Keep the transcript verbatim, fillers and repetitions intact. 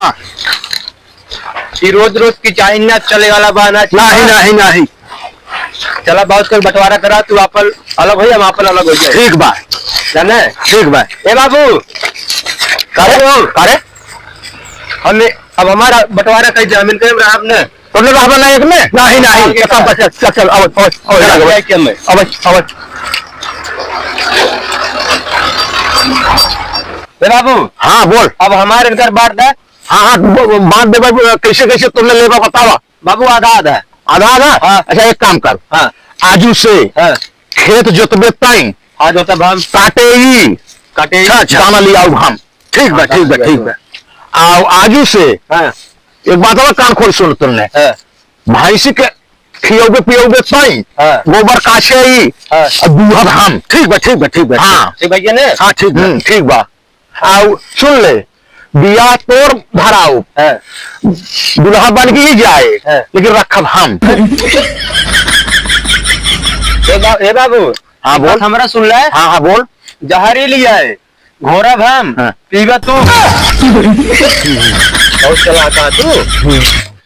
हाँ। ई रोज रोज की चाही ना, चले वाला बा ना। नाही, नाही, नाही। चला बाबू, कोई बंटवारा करा, तू आपन अलग हो, हम आपन अलग हो जाए। ठीक बा। जाने? ठीक बा। ए बाबू, का रे? का रे? हमें, अब हमारा बंटवारा कई जमीन के में रहब ने? तोने रहबा ना एक में? नाही, नाही। आगे चल, का? चल, चल, चल, चल, अब, अब, अब, चल, अब, आगे के में? अब, अब। ए बाबू। हाँ, बोल। अब हमारे इनकर बांट दे। हाँ, हाँ, ब-, ब-, बांट देबा, कैसे, कैसे तोने लेबा बतावा। बाबू, आधा, आधा। आधा, आधा? हाँ। अच्छा, एक काम कर। हाँ। आजू से हाँ। खेत जोतबे ताई। हाँ, जोतब हम। काटे ई। काटे ई। अच्छा, अच्छा। दाना लियाऊ हम। ठीक बा, हाँ, ठीक बा, दाना ठीक लियाऊ। बा। आओ, आजू से हाँ। एक बात और कान खोल सुन तुमने। हाँ। भैंसी के खियौबे पियौबे ताई। हाँ। गोबर काछे ई। हाँ। और दूहब हम। ठीक बा, ठीक बा, ठीक बा। हाँ। ठीक बा, ये ने? हाँ, ठीक बा। हम्म, ठीक बा। आउ सुन ले, बियाह तोर धराउ, हाँ। दुल्हा बन के ही जाए, हाँ। लेकिन रखब हम। ए बा-, ए बाबू, हाँ, बोल। बात हमरा सुन ले। हाँ, हाँ, बोल। जहरी लियाए, घोरब हम, हाँ। पीबा तू। बहुत चलाक है तू।